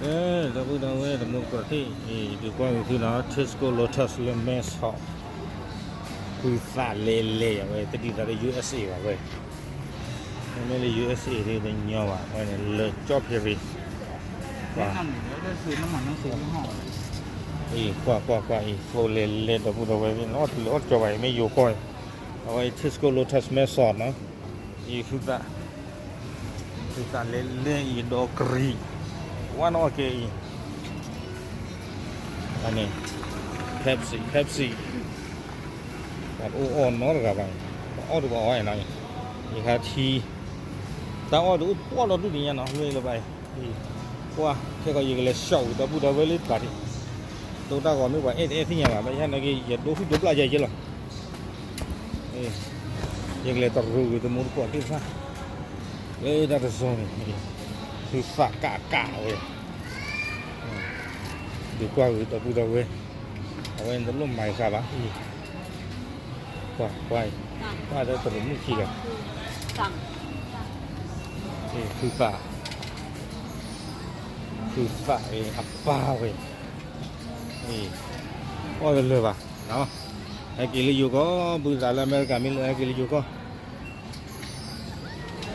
အဲ ဒီပုၢ်ဒီဝဲၢ်တံၤသကိးသ့ၣ်, အံၤ ဒုးကွၢ်ဂ့ၤသုဒီး Tesco Lotus လၢမဲဆီး, ဃုသးလဲၤလဲၤယၤဝဲ တဒ်သိးလၢ ယူအက်စ်အေ ဘၣ်ဝဲ, မ့မ့ၢ်လၢ ယူအက်စ်အေ ဒ်တညီဘၣ် အဝဲန့ၣ်လၢကၠီၣ်ဖဲရ့ၤ, ကွၢ်, အံၤ ကွၢ်ကွၢ်ကွၢ်အံၤ သိလဲၤလဲၤ ဒီပုၢ်ဒီဝဲၢ်သ့ၣ် နအီၣ်တလၢအီၣ်တကီဘၣ်အံၤ မ့ၢ်ယိၤကီၢ်အံၤ, အဝဲအံၤ Tesco Lotus မဲဆီးနီၤ, အံၤ ဃုသး ဃုသးလဲၤလဲၤအံၤ ဒီကရံး, ဝဲနအီၣ်ကဲအံၤ, အန့ၣ် Pepsi Pepsi, ပှၤတအိၣ်အီၣ်နီတဂၤဘၣ်, ပှၤအီၣ်ဒုးပှၤအီၣ်နီၤ, ယခါထံ, တၢ်အီၣ်ဒုးအိၣ်ပှီၢ်ဒီးဒူၣ်ဒံးညါနီၤ မ့ၢ်လၢၤဘၣ်အံၤ, ကွၢ် ခဲကီးယကလဲၤ shop ဒီပုၢ်ဒီဝဲၢ်လၢတပၤဒံး, ဒိတၢ်ဂီၤမ့ၢ်ပှၤအဲၣ်တအဲၣ်သ့ၣ်ညါဘၣ် ဘၣ်ဆၣ်နာ်က့ ယဒိဟုၣ်ဒိဘျၣ်ယဲယဲလီၤ. ယကလဲၤတရူးဂ့ၤတံၤသကိးသ့ၣ်တဖၣ် လၢတၢ်တစိၤန့ၣ်, သုသးကးကးဝဲ, ဒုးကွၢ်ဂ့ၤဒီပုၢ်ဒီဝဲၢ်, အဝဲန့ၣ်တလိၣ်မၤဃာ်ဘၣ်, ကွၢ်ကွၢ်အံၤ, ကွၢ်ဒီးတရူးမုၣ်ခံဂၤ, သုသး, သုသးအံၤ အပၢ်ဝဲ, အီၣ်တလၢာ်ဘၣ်, ဟဲက့ၤလၢယိၤကီၢ် ဘုသးလၢအမဲရကၤမ့ၢ်လၢဟဲက့ၤလၢယိၤကီၢ်,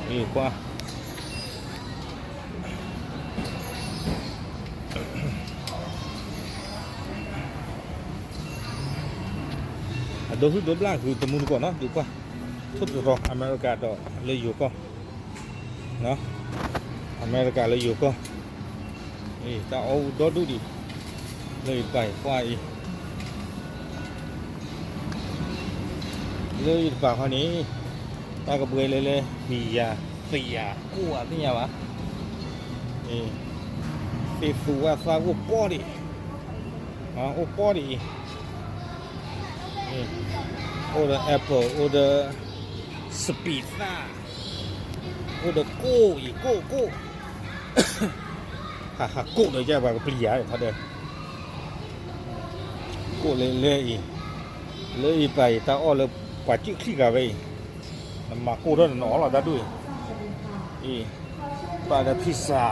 အံၤကွၢ် အဒိဟုၣ်ဒိဘျၣ်ဂ့ၤတံၤသကိးနီၤ ဒုးကွၢ်, ထိၣ်သတြီၤအမဲရကၤဒီးလၢယိၤကီၢ်, အမဲရကၤလၢယိၤကီၢ်, အံၤ တၢ်အီၣ်အိၣ်ဒီဒူၣ်ဒံး, လၢယတပၤအံၤ ကွၢ်အံၤ, လၢယတပၤခီန့ၣ်, တၢ်ကဘှဲလဲၤလဲၤ မံၤယၤ သ့ၣ်ယၤ ကိၣ်အသ့ၣ်ညါဘၣ်, သ့ၣ်သူဝဲသၣ်အိၣ်ပီၢ်ဒံး, အိၣ်ပီၢ်ဒံးအံၤ, အိၣ်ဒီး apple အိၣ်ဒီး စပံးသၣ်, အိၣ်ဒီးကိၣ်အံၤ ကိၣ်ကိၣ်, ဟးဟးကိၣ်ဒီးယဲၢ်ပှၤကပျံၤယၤထီဒီး, ကိၣ်လဲၤလဲၤအံၤ, လၢယတပၤအံၤ တၢ်အီၣ်လၢပှၤစုၣ်ချံၣ်ဂၤဝဲအံၤ, နမၤကိၣ်ထီၣ်ဒီးနအီၣ်လီၤတၢ်ဒူၣ်အံၤ, အံၤ, ပာ်ဒီး pizza,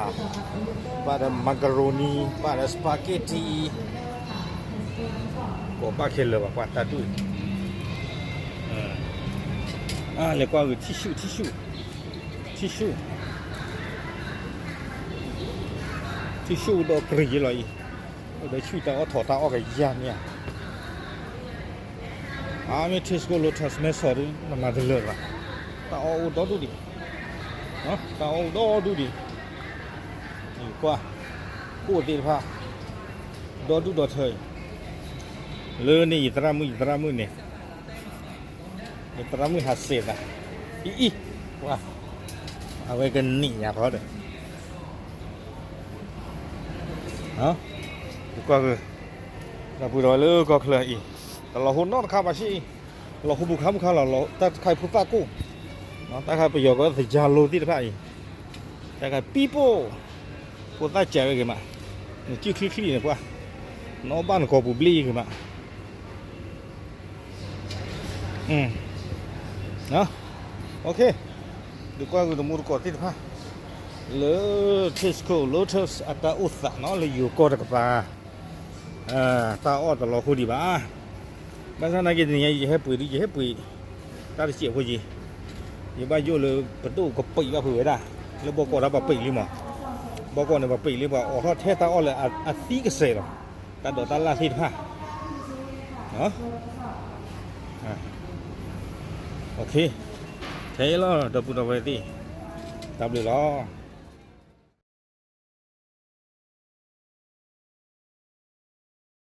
ပာ်ဒီး macaroni, ပာ်ဒီး spaghetti, ကိးဘၣ်ခဲလၢာ်ဘၣ် ပှၤတၢ်ဒူၣ်အံၤ, လဲၤကွၢ်ဂ့ၤ tissue tissue, tissue, tissue ဒီးကရံးယဲလီၤအံၤ, အိၣ်ဒီးဆူၣ်တၢ်အီၣ်ထိးတၢ်အီၣ်ကယၤမ့ၢ်ဧါ အါမ့ၢ် Tesco Lotus မဲဆီးဒု နမၤတလၢာ်ဘၣ်, တၢ်အီၣ်အိၣ်ဒီဒူၣ်ဒံး, တၢ်အီၣ်အိၣ်ဒီဒူၣ်ဒံး, ကွၢ်, ကိၣ်သ့ၣ်တဖၣ်, ဒီဒူၣ်ဒီထၢအံၤ, လၢန့ၣ်ယသရၣ်မုၣ် ယသရၣ်မုၣ်န့ၣ်, ယသရၣ်မုၣ်ဟးစဲးသး, အံၤအံၤ, ကွၢ်, အဝဲကနံၣ်ညါထီဒီး ကွၢ်, ဒီပုၢ်ဒီဝဲၢ်လၢကီၢ်ချၢအံၤ, တလီၤဟိနီတခါဘၣ်ဆ့, လီၤဟိဘူးခါမုၣ်ခါလီၤ, တၢ်တခါအံၤဖိသၣ်ကိၣ်, တၢ်ခါပယီၤကီၢ်သယါလိသ့ၣ်တဖၣ်အံၤ, တၢ်ခါ people, ဖိသၣ်စဲးဝဲဂ့ၤမး, နစုၣ်ချံချံန့ၣ်ကွၢ်, နအီၣ်ဘၣ်နကိာ်ပူၤဘျ့ဂ့ၤမး OK, ဒုးကွၢ်ဂ့ၤတံၤသကိးသ့ၣ်တဖၣ်, လၢ Tesco Lotus အတၢ်အိၣ်သးနီၤ လၢယိၤကီၢ်တကပၤ, တၢ်အီၣ်တလီၤဟိဒံးဘၣ်, ဘၣ်ဆၣ်နာ်က့တနံၤညါ ယဟဲပှ့ၤဒ်ယဟဲပှ့ၤ, တၢ်တစဲးဖိယံၤ, ယဘၣ်ယိၣ်လၢပဒိၣ်ကပံာ်ဘၣ်ဖုးဝဲဒၣ်, လၢဘီကီးတၢ်ပှၤပံာ်လံမး, ဘီကီးန့ၣ် ပှၤပံာ်လံပှၤအိးထီၣ်ထဲတၢ်အီၣ်လၢအသံကစဲးလီၤ, တၢ်ဒိးတၢ်လၢ်သ့ၣ်တဖၣ် OK, ထဲလီၤ ဒီပုၢ်ဒီဝဲၢ်သ့ၣ်, တၢ်ဘျုးလီၤ.